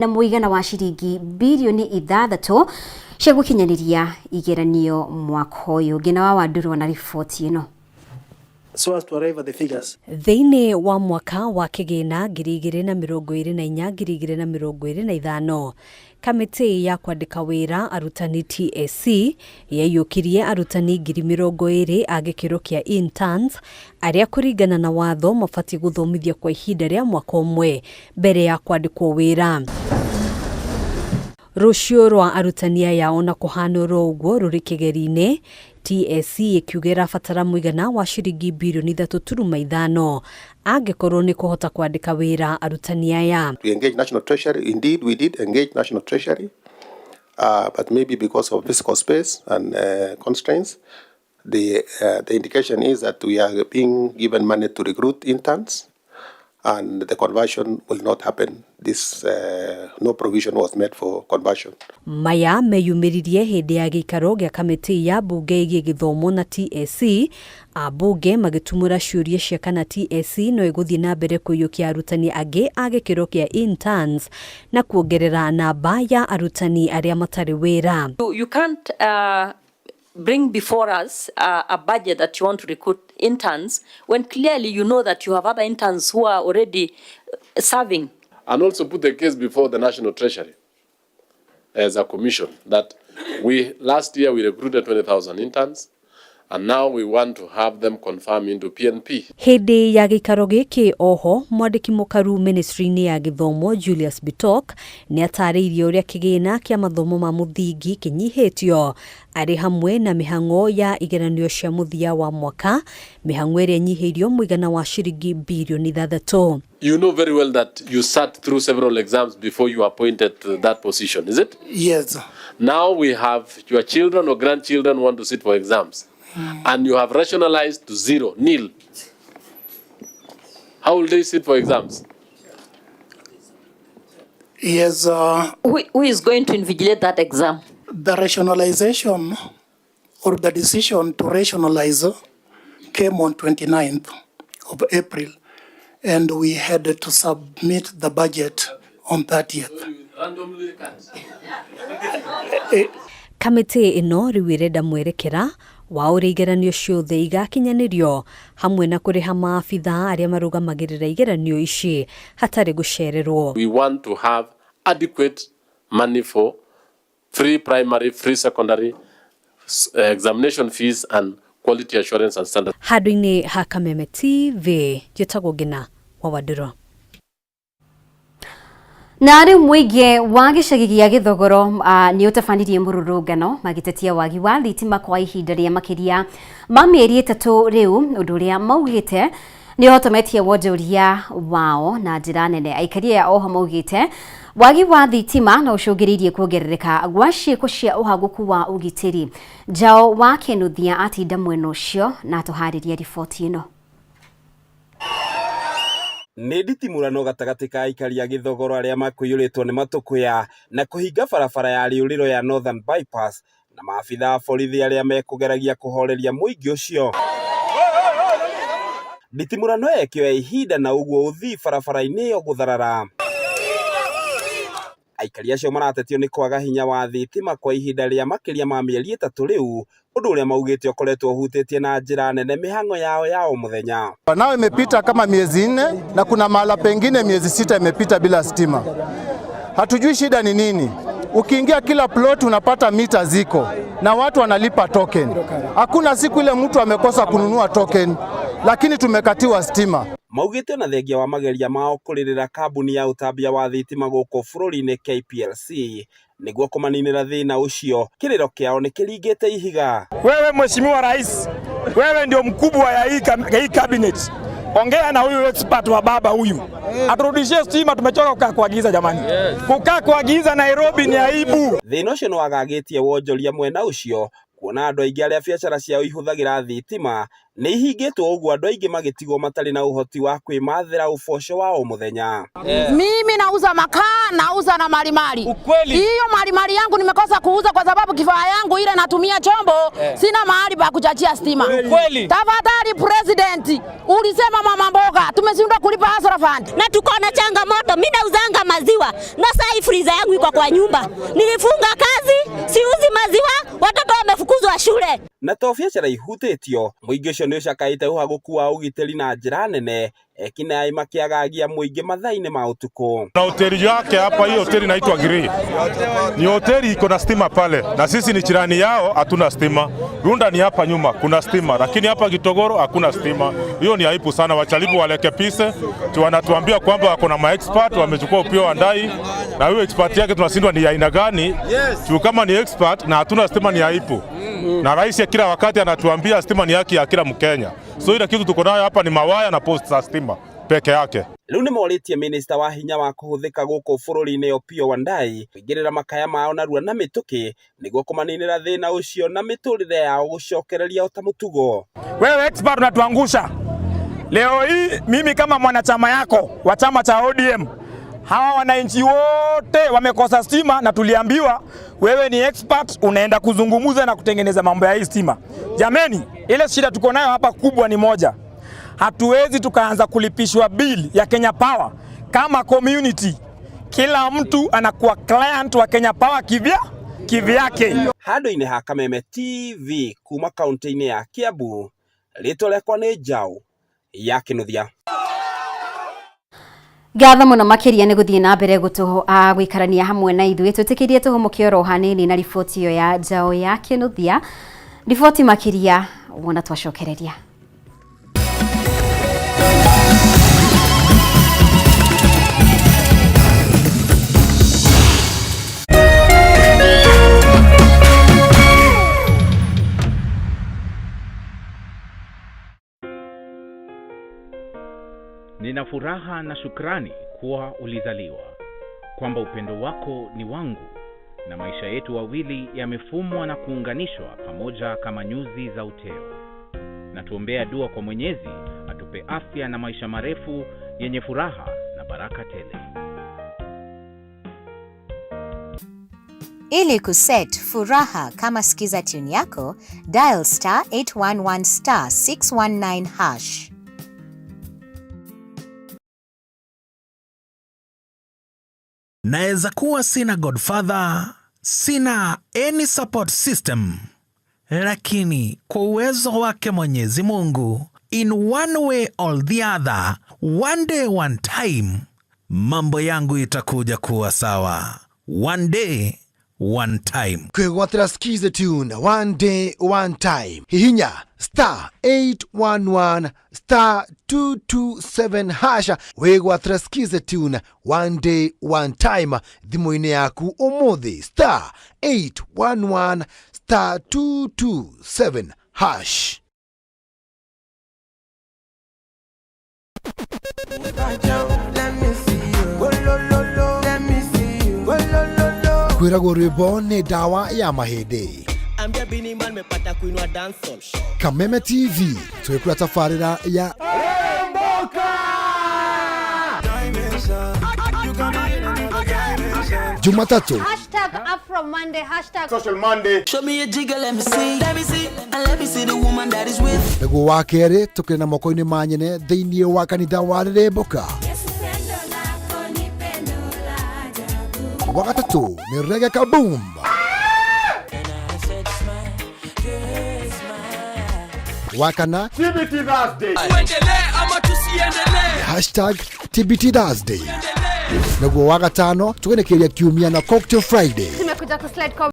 Na mũigana wa ciringi birioni 6 cia gũkinyanĩria igeranio mwaka ũyũ. Ngina wa Wandurwa na riboti ĩno. So as to arrive at the figures. Thĩinĩ wa mwaka wa kĩgĩna 2024 2025, kamĩtĩ ya kwandĩka wĩra arutani TSC yaiyũkirie arutani 20,000 a gĩkĩro kĩa interns arĩa kũringana na watho mabatiĩ gũthomithia kwa ihinda rĩa mwaka ũmwe mbere ya kwandĩkwo wĩra. Rũciũ rwa arutani aya ona kũhana oro ũguo rũrĩ kĩgeri-inĩ, TSC ĩkiuga ĩrabatara mũigana wa ciringi birioni 3.5 angĩkorwo nĩ kũhota kwandĩka wĩra arutani aya. We engage National Treasury. Indeed, we did engage National Treasury, but maybe because of fiscal space and constraints, the indication is that we are being given money to recruit interns, and the conversion will not happen. No provision was made for conversion. Maya meyumĩririe hĩndĩ ya gĩikaro gĩa kamĩtĩ ya mbunge ĩgiĩ gĩthomo na TSC, ambunge magĩtumũra ciũria cia kana TSC no ĩgũthiĩ na mbere kũiyũkia arutani angĩ a gĩkĩro kĩa interns na kuongerera namba ya arutani arĩa matarĩ wĩra. You can't bring before us a budget that you want to recruit interns when clearly you know that you have other interns who are already serving. And also put the case before the National Treasury as a commission that we last year we recruited 20,000 interns and now we want to have them confirm into PNP. Hĩndĩ ya gĩikaro gĩkĩ oho, mwandĩki mũkaru ministry-inĩ ya gĩthomo Julius Bitok nĩ atarĩirie ũrĩa kĩgĩna kĩa mathomo ma mũthingi kĩnyihĩtio arĩ hamwe na mĩhang'o ya igeranio cia mũthia wa mwaka, mĩhang'o ĩrĩa ĩnyihĩirio mũigana wa ciringi birioni 6. You know very well that you sat through several exams before you were appointed to that position, is it? Yes. Now we have your children or grandchildren want to sit for exams, and you have rationalized to zero, nil. How will they sit for exams? Yes. Who is going to invigilate that exam? The rationalization or the decision to rationalize came on 29th of April, and we had to submit the budget on 30th. Randomly cut. Kamĩtĩ ĩno rĩu ĩrenda mwerekera wa ũrĩa igeranio ciothe igakinyanĩrio hamwe na kũrĩha maabitha arĩa marũgamagĩrĩra igeranio ici hatarĩ gũcererwo. We want to have adequate money for free primary, free secondary examination fees and quality assurance and standard. Handũ-inĩ ha Kameme TV, njĩtagwo Ngina wa Wandũrũ. Na rĩu mũingĩ wa gĩcagi gĩa Gĩthogoro nĩ ũtabanirie mũrũrũngano magĩtetia wagi wa thitima kwa ihinda rĩa makĩria ma mĩeri 3 rĩu, ũndũ ũrĩa maugĩte nĩ ũhotometie wonjoria wao na njĩra nene. Aikari aya oho maugĩte wagi wa thitima no ũcũngĩrĩirie kuongerereka gwa ciĩko cia ũhagũku wa ũgitĩri. Njao wa Kĩnuthia atinda mwena ũcio na atũharĩria riboti ĩno. Nĩ nditimũrano gatagatĩ ka aikari a Gĩthogoro arĩa makũiyũrĩtwo nĩ matũkũya na kũhinga barabara ya rĩũrĩro ya Northern Bypass na maabitha a borithi arĩa mekũgeragia kũhoreria mũingĩ ũcio. Nditimũrano ĩyo ĩkĩoya ihinda na ũguo ũthii barabara-inĩ ĩyo gũtharara. Aikari acio maratetio nĩ kwaga hinya wa thitima kwa ihinda rĩa makĩria ma mĩeri 3 rĩu, ũndũ ũrĩa maugĩte ũkoretwo ũhutĩtie na njĩra nene mĩhang'o yao ya o mũthenya. Nao imepita kama miezi 4 na kuna mahala pengine miezi 6 imepita bila stima. Hatujui shida ni nini. Ukiingia kila plot unapata mita ziko na watu wanalipa token. Hakuna siku ile mtu amekosa kununua token, lakini tumekatiwa stima. Maugĩte ona thengia wa mageria mao kũrĩrĩra kambuni ya ũtambia wa thitima gũkũ bũrũri-inĩ KPLC nĩguo kũmaninĩra thĩna ũcio, kĩrĩro kĩao nĩ kĩringĩte ihiga. Wewe Mheshimiwa Rais, wewe ndio mkubwa ya hii cabinet. Ongea na huyu expert wa baba huyu aturudishie stima, tumechoka kukaa kwa giza jamani. Kukaa kwa giza Nairobi ni aibu. Thĩna ũcio nĩ wagagĩtie wonjoria mwena ũcio Kuona andũ aingĩ arĩa biacara ciao ihũthagĩra thitima nĩ ihingĩtwo ũguo andũ aingĩ magĩtigwo matarĩ na ũhoti wa kwĩmathĩra ũboco wa o mũthenya. Mimi nauza makaa, nauza na malimali. Ukweli. Hiyo malimali yangu nimekosa kuuza kwa sababu kifaa yangu ile natumia chombo, sina mahali pa kuchachia stima. Ukweli. Tafadhali President, ulisema mama mboga, tumeshindwa kulipa Hustler Fund. Na tuko na changamoto. Mimi nauzanga maziwa na saa hii freezer yangu iko kwa nyumba, nilifunga kazi, siuzi maziwa, watoto wamefukuzwa shule. Na to biacara ihutĩtio, mũingĩ ũcio nĩ ũcakaĩte ũhagũku wa ũgitĩri na njĩra nene, ekinaĩ makĩagagia mũingĩ mathaa-inĩ ma ũtukũ. Na hoteli yake hapa, hiyo hoteli inaitwa Grey. Ni hoteli iko na stima pale, na sisi ni jirani yao, hatuna stima. Runda ni hapa nyuma kuna stima, lakini hapa Githogoro hakuna stima. Hiyo ni aibu sana, wajaribu warekebishe. Wanatuambia kwamba wako na maexpert wamechukua Opiyo Wandayi, na huyo expert yake tunashindwa ni aina gani? Juu kama ni expert na hatuna stima ni aibu. Na rais kila wakati anatuambia stima ni haki ya kila Mkenya. So ile kitu tuko nayo hapa ni mawaya na post za stima peke yake. Rĩu nĩ morĩtie minista wa hinya wa kũhũthĩka gũkũ bũrũri-inĩ Opiyo Wandayi kũingĩrĩra makaya mao narua na mĩtũkĩ nĩguo kũmaninĩra thĩna ũcio na mĩtũrĩre yao gũcokereria o ta mũtugo. Wewe expert unatuangusha. Leo hii mimi kama mwanachama yako wa chama cha ODM, hawa wananchi wote wamekosa stima na tuliambiwa wewe ni expert, unaenda kuzungumuza na kutengeneza mambo ya hii stima. Jameni, ile shida tuko nayo hapa kubwa ni moja. Hatuwezi tukaanza kulipishwa bill ya Kenya Power kama community. Kila mtu anakuwa client wa Kenya Power kivyake. Handũ-inĩ ha Kameme TV kuma kaunti-inĩ ya Kiambu, rĩtwa rĩakwa nĩ Njaũ ya Kĩnuthia. Ngatho mũno makĩria nĩ gũthiĩ na mbere gũikarania hamwe na ithuĩ. Twĩtĩkĩrie tũhũmũke oro hanini na riboti ĩyo ya Njaũ ya Kĩnuthia. Riboti makĩria wona twacokereria. Nina furaha na shukrani kuwa ulizaliwa, kwamba upendo wako ni wangu na maisha yetu wawili yamefumwa na kuunganishwa pamoja kama nyuzi za uteo. Na tuombea dua kwa Mwenyezi atupe afya na maisha marefu yenye furaha na baraka tele. Ili kuset furaha kama skiza tune yako, dial star 811 star 619 hash. Naeza kuwa sina godfather, sina any support system, lakini kwa uwezo wake Mwenyezi Mungu, in one way or the other, one day one time, mambo yangu itakuja kuwa sawa. One day one time. Kwĩgwatĩra Skiza tune one day one time. Hihinya star 811 star 227 hash wĩgwatĩra Skiza tune one day one time thimũ-inĩ yaku ũmũthĩ star 811 star 227 hash. Kwĩragwo rwĩmbo nĩ ndawa ya mahĩndĩ. Kameme TV twĩkũra tabarĩra ya Jumatatu Hashtag Afro Monday, hashtag Social Monday. Show me a jigger, let me see. Let me see, and let me see the woman that is with. Nĩguo wa kerĩ tũkĩrĩ na moko-inĩ ma nyene thĩinĩ wa kanitha wa Rĩrĩmbũka. Wa gatatũ nĩ Reggae Kaboom. Wa kana TBT Thursday. Tuendelee ama tusiendelee? Hashtag TBT Thursday. Naguo wa gatano tũgenekeria kiumia na Cocktail Friday. Tumekuja kuslide kwa